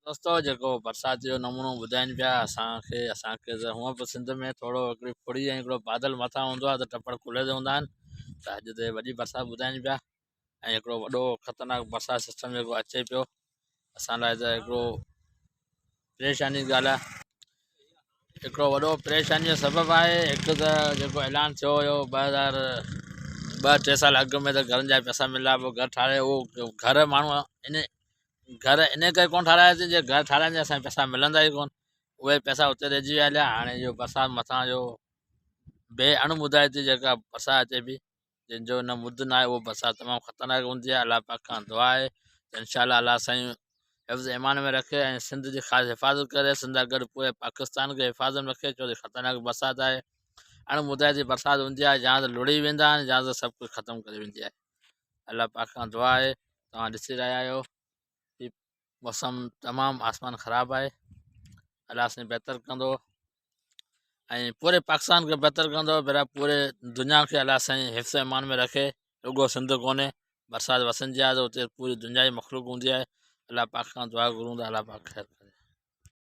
دوستو جيڪو برسات جو نمونو ٻڌائين پيا اسانکي اسانکي ته هونء به سنڌ ۾ ٿورو هڪڙي ڦڙي ۽ هڪڙو بادل مٿان هوندو آهي ته ٽپڙ کلي تي هوندا آهن ته اڄ ته وڏي برسات ٻڌائين پيا ۽ هڪڙو وڏو خطرناڪ برسات سسٽم جيڪو اچي پيو اسان لاء ته هڪڙو پريشاني جي ڳالهه آهي هڪڙو وڏو پريشاني جو سبب آهي هڪ ته جيڪو اعلان ٿيو هيو 2002 3 سال اڳ ۾ ته گهرن جا پئسا ملندا پوء گهر ٺاهي اهو گهر ماڻهو ان گهر ان ڪري ڪونه ٺاراياسين جي گهر ٺاراياسين اسانکي پئسا ملندا ئي ڪونه اهي پئسا اتي رهجي ويا هليا هاڻي اهو برسات مٿان جو بي اڻ مدائتي جيڪا برسات اچي پئي جنهن جو نه مد نه آهي اهو برسات تمام خطرناڪ هوندي آهي. الله پاڪ کان دعا آهي ته انشاء الله الله سائين حفظ ايمان ۾ رکي ۽ سنڌ جي خاص حفاظت ڪري سنڌ سان گڏ پوري پاڪستان کي حفاظت ۾ رکي ڇو جو خطرناڪ برسات آهي اڻ مدائتي برسات هوندي آهي يا ته لڙهي ويندا آهن يا ته سڀ ڪجهه ختم ڪري ويندي آهي الله پاڪ کان دعا آهي توهان ڏسي رهيا آهيو هي موسم تمام آسمان خراب آهي الله سائين بهتر ڪندو ۽ پوري پاڪستان کي بهتر ڪندو پر پوري دنيا کي الله سائين حفظ امان ۾ رکي رڳو سنڌ ڪونهي برسات وسندي آهي ته اتي پوري دنيا جي مخلوق هوندي آهي الله پاڪ کان دعا گهرون ته الله پاڪ خير ڪري.